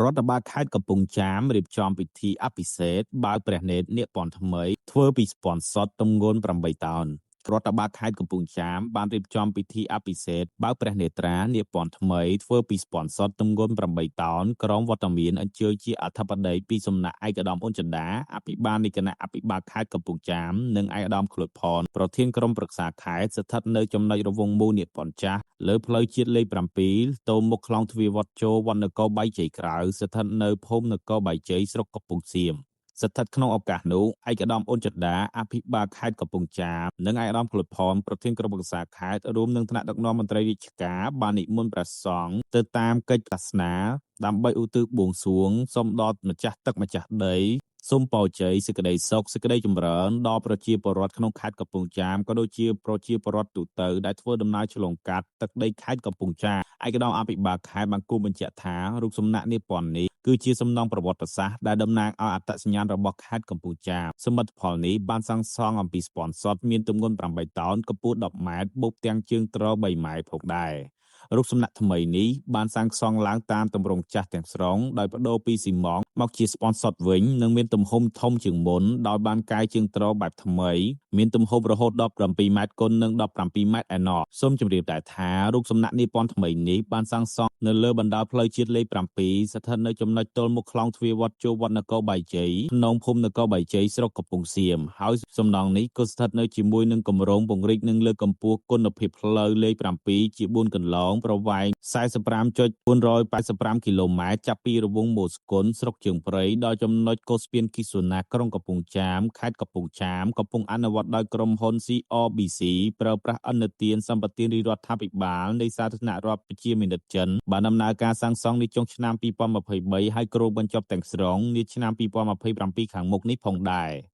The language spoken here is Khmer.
រដ្ឋបាលខេត្តកំពង់ចាមរៀបចំពិធីអភិសេកបើកព្រះនេត្រនាគពណ៌ថ្មីធ្វើពីស្ពាន់សុទ្ធទម្ងន់8តោន។ រដ្ឋបាលខេត្តកំពង់ចាមបានរៀបចំពិធីអភិសេកបើកព្រះនេត្រានាគពណ៌ថ្មីធ្វើពីស្ពាន់សុទ្ធទម្ងន់8តោន ក្រោមវត្តមានអញ្ជើញជាអធិបតីពីសំណាក់ឯកឧត្តមអ៊ុនចិន្តា អភិបាលនៃគណៈអភិបាលខេត្តកំពង់ចាម និងឯកឧត្តមក្លូតផន ប្រធានក្រុមប្រឹក្សាខេត្ត ស្ថិតនៅចំណុចរង្វង់មូលនាគពណ៌ចាស់ លើផ្លូវជាតិលេខ7 ទល់មុខខ្លោងទ្វារវត្តចូលវត្តនគរបាយជ័យក្រៅ ស្ថិតនៅភូមិនគរបាយជ័យ ស្រុកកំពង់សៀម។ ស្ថិតក្នុងឱកាសនោះ ឯកឧត្តមអ៊ុនចិន្តា អភិបាលខេត្តកំពង់ចាម និងឯកឧត្តមក្លូតផន ប្រធានក្រុមប្រឹក្សាខេត្ត រួមនឹងថ្នាក់ដឹកនាំមន្ត្រីរាជការ បាននិមន្តព្រះសង្ឃទៅតាមកិច្ចសាសនា ដើម្បីឧទ្ទិសបួងសួងសូមដល់ម្ចាស់ទឹកម្ចាស់ដី សូមពរជ័យ សេចក្តីសុខ សេចក្តីចម្រើនដល់ប្រជាពលរដ្ឋក្នុងខេត្តកំពង់ចាម ក៏ដូចជាប្រជាពលរដ្ឋទូទៅដែលធ្វើដំណើរឆ្លងកាត់ទឹកដីខេត្តកំពង់ចាម។ ឯកឧត្តមអភិបាលខេត្តបានគូសបញ្ជាក់ថា រូបសំណាកនាគពណ៌នេះគឺជាសំណង់ប្រវត្តិសាស្ត្រដែលតំណាងឲ្យអត្តសញ្ញាណរបស់ខេត្តកំពង់ចាម។ សមិទ្ធផលនេះបានសាងសង់អំពីស្ពាន់សុទ្ធមានទម្ងន់8តោន កម្ពស់10ម៉ែត្របូកទាំងជើងទ្រ3ម៉ែត្រផងដែរ។ រូបសំណាកថ្មីនេះបានសាងសង់ឡើងតាមទម្រង់ចាស់ទាំងស្រុង ដោយប្ដូរពីស៊ីម៉ងត៍មកជាស្ពាន់សុទ្ធវិញ និងមានទំហំធំជាងមុន ដោយបានកែជើងទ្របែបថ្មី មានទំហំរហូតដល់7ម៉ែត្រគុណនឹង17ម៉ែត្រឯណោះ។ សូមជម្រាបដែរថា រូបសំណាកនាគពណ៌ថ្មីនេះបានសាងសង់នៅលើបណ្ដោយផ្លូវជាតិលេខ7 ស្ថិតនៅចំណុចទល់មុខខ្លោងទ្វារវត្តចូលវត្តនគរបាយជ័យ ក្នុងភូមិនគរបាយជ័យ ស្រុកកំពង់សៀម ហើយសំណង់នេះក៏ស្ថិតនៅជាមួយនឹងគម្រោងពង្រីកនិងលើកកម្ពស់គុណភាពផ្លូវលេខ7ជា4កន្លង ប្រវែង45.485គីឡូម៉ែត្រ ចាប់ពីរង្វង់មូលស្គុន ស្រុកជើងព្រៃ ដល់ចំណុចកូស្ពានគីសូណា ក្រុងកំពង់ចាម ខេត្តកំពង់ចាម កំពុងអនុវត្តដោយក្រុមហ៊ុន CRBC ប្រើប្រាស់ឥណទានសម្បទានរាជរដ្ឋាភិបាលនៃសាធារណរដ្ឋប្រជាមានិតចិន បានដំណើរការសាងសង់នាចុងឆ្នាំ2023 ហើយគ្រោងបញ្ចប់ទាំងស្រុងនាឆ្នាំ2027ខាងមុខនេះផងដែរ។